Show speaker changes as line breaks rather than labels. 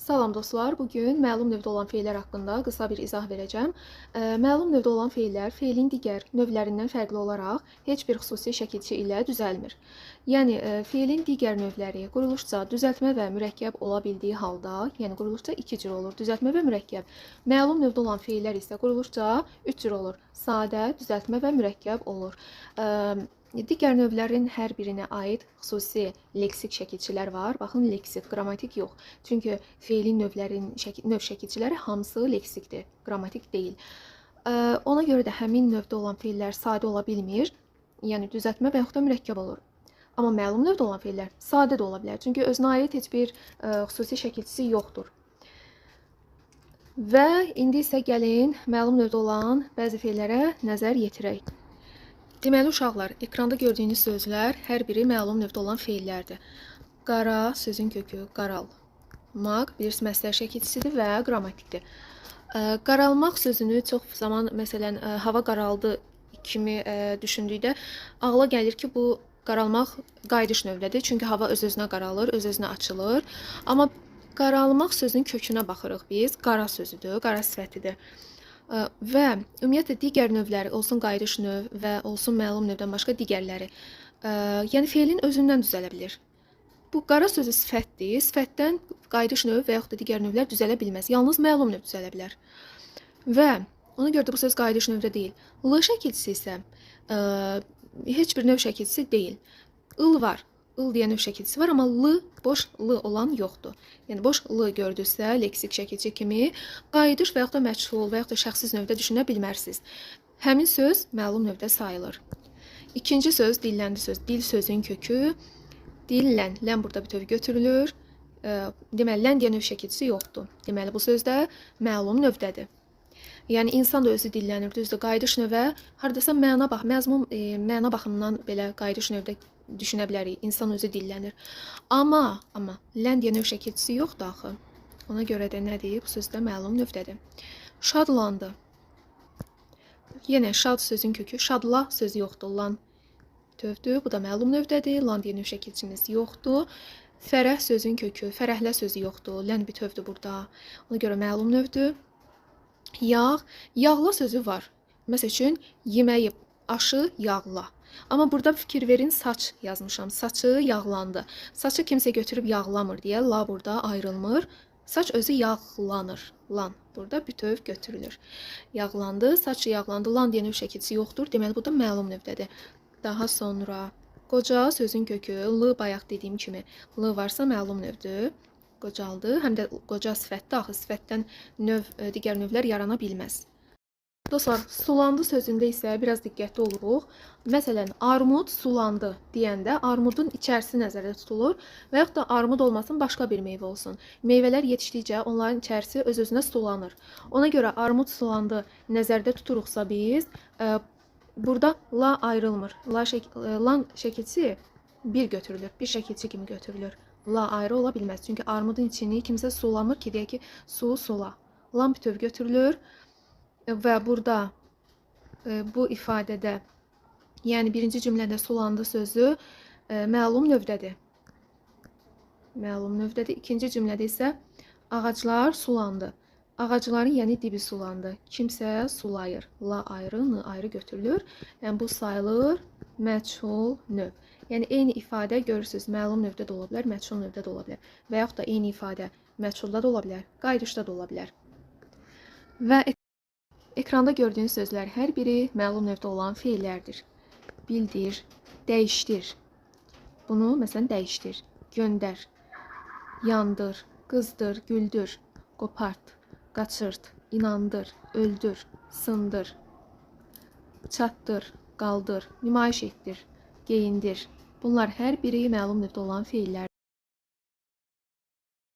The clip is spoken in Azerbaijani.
Salam dostlar, bugün məlum növdə olan feillər haqqında qısa bir izah verəcəm. Məlum növdə olan feillər feilin digər növlərindən fərqli olaraq heç bir xüsusi şəkilçi ilə düzəlmir. Yəni feilin digər növləri quruluşca düzəltmə və mürəkkəb ola bildiyi halda, yəni quruluşca iki cür olur, düzəltmə və mürəkkəb. Məlum növdə olan feillər isə quruluşca üç cür olur. Sadə, düzəltmə və mürəkkəb olur. Digər növlərin hər birinə aid xüsusi leksik şəkilçilər var. Baxın, leksik, qrammatik yox. Çünki feilin növlərin növ şəkilçiləri hamısı leksikdir, qrammatik deyil. Ona görə də həmin növdə olan feillər sadə ola bilmir. Yəni düzəltmə və yaxud da mürəkkəb olur. Amma məlum növdə olan feillər sadə də ola bilər. Çünki özünə aid heç bir xüsusi şəkilçisi yoxdur. Və indi isə gəlin məlum növdə olan bəzi feillərə nəzər yetirək. Deməli uşaqlar, ekranda gördüyünüz sözlər hər biri məlum növdə olan feillərdir. Qara sözün kökü qaral. Maq bilirsiniz məslər şəkilçisidir və qrammatikdir. Qaralmaq sözünü çox zaman məsələn hava qaraldı kimi düşündükdə ağla gəlir ki, bu qaralmaq qayıdış növdədir. Çünki hava öz-özünə qaralır, öz-özünə açılır. Amma qaralmaq sözünün kökünə baxırıq biz. Qara sözüdür, qara sifətidir. Və ümumiyyətlə digər növləri, olsun qayıdış növ və olsun məlum növdən başqa digərləri, yəni feilin özündən düzələ bilər. Bu qara sözü sifətdir. Sifətdən qayıdış növ və yaxud da digər növlər düzələ bilməz. Yalnız məlum növ düzələ bilər. Və ona görə də bu söz qayıdış növdə deyil. L şəkilçisi isə heç bir növ şəkilçisi deyil. Il var. Il deyə növ şəkilçisi var, amma L, boş L olan yoxdur. Yəni boş L gördünüzsə, leksik şəkilçi kimi qayıdış və yaxud da məchul və yaxud da şəxssiz növdə düşünə bilmərsiniz. Həmin söz məlum növdə sayılır. İkinci söz dilləndi söz. Dil sözün kökü dillən. Lən burada bütöv götürülür. Deməli, lən deyə növ şəkilçisi yoxdur. Deməli, bu söz də məlum növdədir. Yəni insan da özü dillənir, düzdür. Qayıdış növə hardasa məna bax, məzmun məna baxımından belə qayıdış növdə düşünə bilərik. İnsan özü dillənir. Amma lən deyə növ şəkilçisi yoxdur axı. Ona görə də nədir? Bu söz də məlum növdədir. Şadlandı. Yenə şad sözün kökü şadla sözü yoxdur. Lan bütövdür. Bu da məlum növdədir. Lan deyə növ şəkilçimiz yoxdur. Fərəh sözün kökü fərəhlə sözü yoxdur. Lən bütövdür burada. Ona görə məlum növdür. Yağ, yağla sözü var. Məsəl üçün yeməyi, aşı yağla. Amma burada fikir verin, saç yazmışam. Saçı yağlandı. Saçı kimsə götürüb yağlamır deyə la burada ayrılmır. Saç özü yağlanır. Lan burada bütöv götürülür. Yağlandı, saçı yağlandı. Lan deyə növ şəkilçisi yoxdur. Deməli bu da məlum növdədir. Daha sonra qoca sözün kökü l bayaq dediyim kimi l varsa məlum növdür. Qocaldı. Həm də qoca sifətdir. Axı sifətdən növ, digər növlər yarana bilməz. Dostlar, sulandı sözündə isə biraz diqqətli oluruq. Məsələn, armud sulandı deyəndə armudun içərisi nəzərdə tutulur və yaxud da armud olmasın, başqa bir meyvə olsun. Meyvələr yetişdikcə onların içərisi öz-özünə sulanır. Ona görə armud sulandı nəzərdə tuturuqsa biz, burada la ayrılmır. Lan şəkilçisi bir götürülür, bir şəkilçi kimi götürülür. La ayrı ola bilməz. Çünki armudun içini kimsə sulamır ki, deyək ki, su sula. Lan bütöv götürülür. Və burada bu ifadədə, yəni birinci cümlədə sulandı sözü məlum növdədir. Məlum növdədir. İkinci cümlədə isə ağaclar sulandı. Ağacların yəni dibi sulandı. Kimsə sulayır. La ayrı, n ayrı götürülür. Yəni bu sayılır məchul növ. Yəni eyni ifadə görürsüz, məlum növdə də ola bilər, məchul növdə də ola bilər. Və yaxud da eyni ifadə məchulda da ola bilər, qayıdışda da ola bilər. Və ekranda gördüyünüz sözlər hər biri məlum növdə olan feillərdir. Bildir, dəyişdir. Bunu məsələn dəyişdir, göndər, yandır, qızdır, güldür, qopart, qaçırt, inandır, öldür, sındır, çatdır, qaldır, nümayiş etdir, geyindir. Bunlar hər biri məlum növdə olan feillərdir.